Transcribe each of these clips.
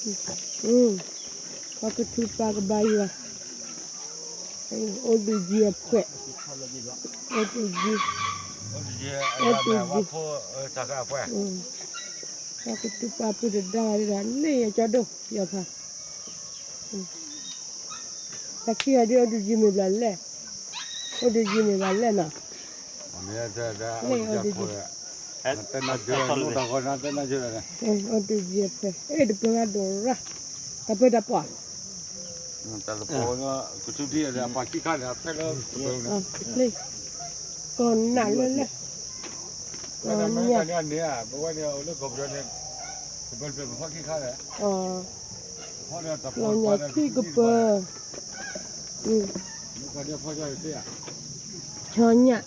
ပှၤကထူပာ်ကဘၣ်ယွၤ, အိၣ်ဒုးယံၤအဖှဲး, အိၣ်ဒုးယံၤ, အိၣ်ဒုးယံၤ, ပှၤကထူပာ်ပုၢ်တဒါဒီး န့ၢ်ယကၠီဒိၣ်ယီၤဖး, တၢ်ခံဂၤဒ်အိၣ်ဒုးယံၤမ့ၢ်ဘျီလဲၣ်, အိၣ်ဒုးယံၤမ့ၢ်ဘျီလဲၣ်နီၤ, န့ၣ်အိၣ်ဒုးယံၤ အိၣ်ဒုးယံၤဖဲ အဲၣ်တပၢၤဂၤဒိၣ်ရၣ်, တၢ်ပၢတၢ်ပှၢ်, တၢ်တပၢၤ, ကထူထံၣ်အပှၤခံခါန့ၣ် အဖဲလၢ, ကီၢ်နးလၢလဲၣ်, ကီၢ်ညၣ်, လီၤညၣ်ခံကပၢၤ, ကီၢ်ညၣ်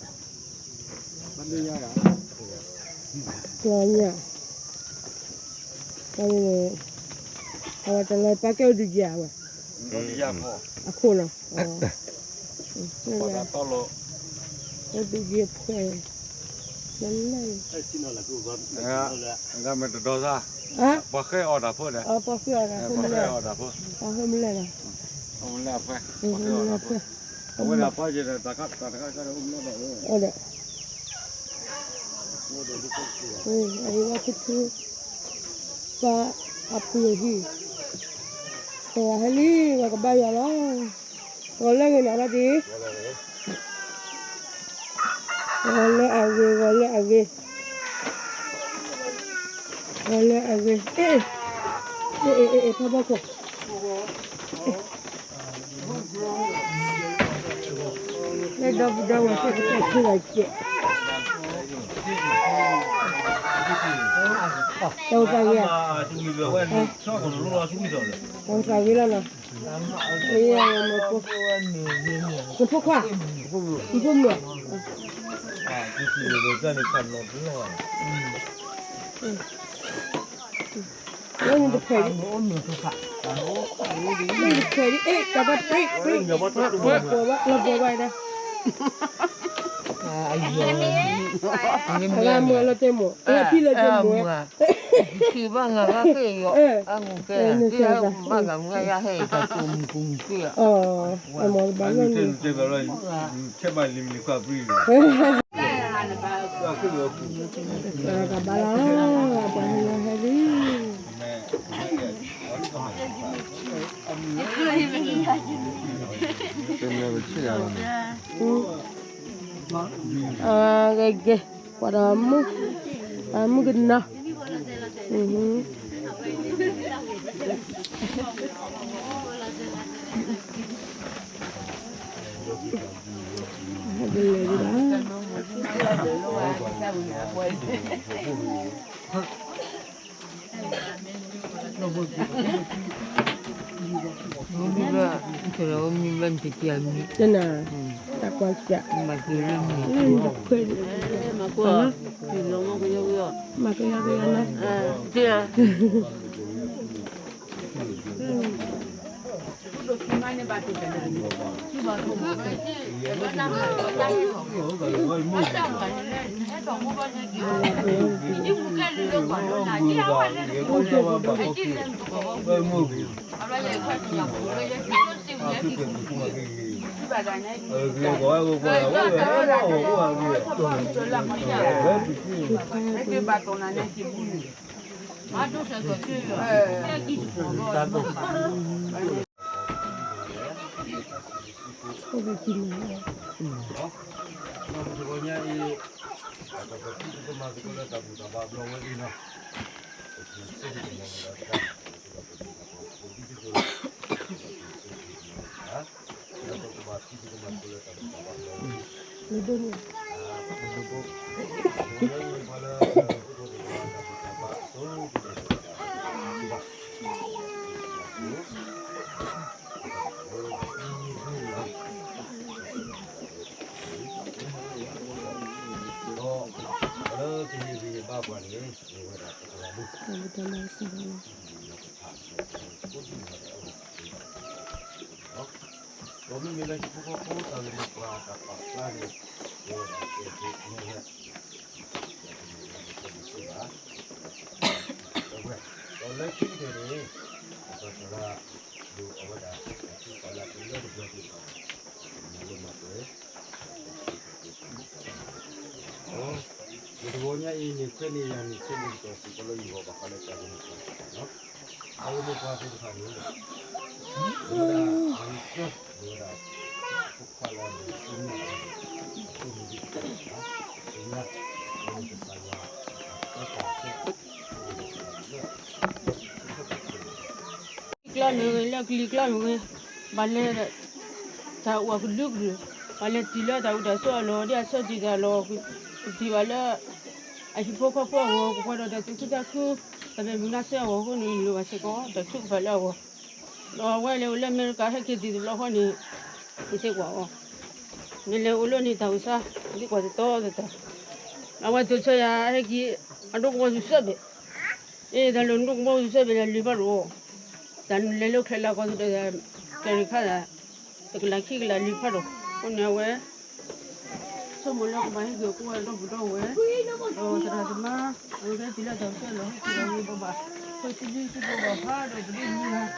ကီၢ်ညၣ်, အဝဲတလၢပာ်ကဲအိၣ်ဒုးယံၤဝဲ, အခိၣ်လီၤ, အိၣ်ဒုးယံၤဖဲ, လၢလဲၣ်, တဒီသၢ, ပှၤဃဲအီၣ်တၢ်ဖိဒီး, ပှၤဃဲအီၣ်တၢ်ဖိ, ပှၤဃဲအီၣ်တၢ်ဖိ, ပှၤဃဲမလဲၣ်လီၤ, ပှၤဃဲအီၣ်တၢ်ဖိ, အဝဲဒၣ်ပှၤယဲၢ်တၢ်တခါတခါအိၣ်မလဲၣ်ဘၣ်, အိၣ်ဒီး, အဝဲကထူ, ပှၤအပူၤဟံၣ်, ပှၤဟဲလံ ပှၤကဘၣ်ယွၤလီၤ, ဂီၤလၢအဂ့ၤနီၤဘၣ်ဒံး, ဂီၤလၢအဂ့ၤ ဂီၤလၢအဂ့ၤ, ဂီၤလၢအဂ့ၤ, အ့ၣ်, အ့ၣ် အ့ၣ် အ့ၣ် ဖးဘီခိၣ်, လၢဒီပုၢ်ဒီဝဲၢ်သ့ၣ်ကတဲာ်ထံဂၤကဲး, တၢ်သးဂ့ၤ, တၢ်သးဂ့ၤလီၤနီၤ, နဖိခွါ, နဖိမုၣ်, လၢနတခွဲးဒံး, လၢနတခွဲးဒံး အဲၣ် တၢ်ဘၣ်ပြံပြံ, လီၤပှဲၤဘၣ်ဒၣ်, အဂၤမုာ်လၢတဲမိၢ်, အဖံလၢတဲမိၢ်, အမ့ၢ်ဘၣ်လၢန့ၣ်, တၢ်ဘၣ်လီၤ, ပှၤဟဲလီၤဟဲလံ, ဂ့ၤဂ့ၤ, ပှၤဒီးမုၢ်, မုၢ်ကနီၤ, တနၤ, တၢ်ကွၢ်စၢ်, မၤကယီကယီနီၤ, ဒီးလၢကဟ့ၣ်ဂံၢ်ဟ့ၣ်ဘါပှၤန့ၣ် မ့ၢ်ဝဲဒၣ်တကလးဘိ, ဒီးမ့မ့ၢ်လၢ ဟံၣ်ဖိဃီဖိတၢ်ဂ့ၢ်မိၢ်ပှၢ်တၢ်ပာ်ဖျါန့ၣ် မ့ၢ်ဝဲဒၣ်ကဲထီၣ်မ့ၢ်ဝဲ ဒီးလၢခံကတၢၢ်န့ၣ် ဒီးသရၣ်ဒိၣ်အဝဲဒၣ် တၢ်ထုကဖၣ်လၢအလၢတဘျီသ့ၣ်တဖၣ် မၤလိမၤပှဲၤ မုၢ်တဂီၤညါအံၤန့ၣ် ခွဲးန့ၢ်ယၤန့ၣ် ဆ့ၣ်နီၤကတီၢ်စ့ၢ်ကီးလၢယဂီၢ်ဘၣ်ဃးလၢတၢ်ဂ့ၢ်မိၢ်ပှၢ်သ့ၣ်တဖၣ်န့ၣ်လီၤ. အဝဲမိၢ်ပှၢ်သ့ၣ်တဖၣ်န့ၣ် မ့ၢ်ဝဲဒၣ် မ့ၢ်ဝဲဒၣ် ဖိခွါလၢအမ့ၢ်သုမ့ၢ်အ အဖိမုၣ်ဒ်တဖၣ် အသ့ၣ်ညါ လၢကစၢ်ယွၤ အတၢ်ကီတၢ်ခဲ ကျါမ့ၢ်ဂ့ၤ လၢကလံၤကျါမ့ၢ်ဂ့ၤ, ဘၣ်လဲၤ တၢ်အိၣ်အကလုာ်ကလုာ်, ဘၣ်လဲၤတ့ၢ်လၢတၢ်အိၣ်တၢ်ဆိးအလီၢ် ဒ်အဆၢတ့ၢ်တၢ်လီၢ်, ကတ့ၢ်ဘၣ်လၢ အဟံၣ်ဖိဃီဖိအဂီၢ်, ကပှဲၤဒီးတၢ်သူၣ်ခုသးခု, တၢ်မဲာ်မုာ်နါဆၢအဂီၢ်အဃိန့ၣ် လိၣ်ဘၣ်စ့ၢ်ကီး တၢ်ထုကဖၣ်လၢအဂီၢ်, ဒီးအဝဲလဲၤအိၣ်လၢအမဲရကၤ ဟဲက့ၤတ့ၢ်တဘျီဃီန့ၣ် ယသ့ၣ်ကွၢ်အီၤ, နလဲၤအိၣ်လၢန့ၣ်တၢ်အိၣ်ဆါ, ယသ့ၣ်ကွၢ်တတီတတီ, အဝဲတိၢ်ဆၢယၤ ဟဲက့ၤ အဒိကဘီယူၤစၢဘ့ၣ် အ့ တၢ်လၢနဒိကဘီယူၤစၢဘ့ၣ် တၢ်လၢာ်ဖးဒိၣ်, တၢ်နလဲၤလၢချဲးလၢကီၢ်သူးဒီး တၢ်ရ့ခါ, တကလးခံကလးလၢာ်ဖးဒိၣ်, အဃိန့ၣ်အဝဲ ဆိကမိၣ်လၢကဘၣ်ဟဲက့ၤကိးဝဲဒီပုၢ်ဒီဝဲၢ်, ဒီးသရၣ်သမါ, အဝဲကဲတုၤလၢတၢ်ဆၢလီၤ ဟဲက့ၤလီၤန့ၣ် ပဘၣ် ပစံးဘျုးစံးဖှိၣ်ဘၣ်ဖးဒီးပဒိၣ်မူဂၤ,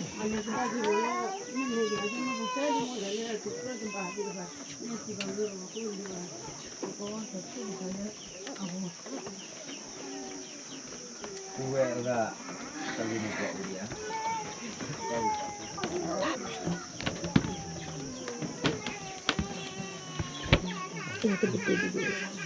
အလဲၤကဘၣ်က့ၤဝဲလၢ မ့မ့ၢ်က့ၤအကဲမ့ၢ်ပတဲလၢမိၢ်ဒၣ်လၢ တကြၢးတဘၣ်သ့ၣ်တဖၣ်, မ့ၢ်စံးဘၣ်ဝဲအီၤ ကိးလံဘၣ်, ကီတၢ်ထုကဖၣ်လၢအဂီၢ် ပဝဲအဂၤ တၢ်ဂ့ၢ်မ့ၢ်ပှၤအိၣ်ဒံးဧါ, တၢ်ဂ့ၢ်ပှၤ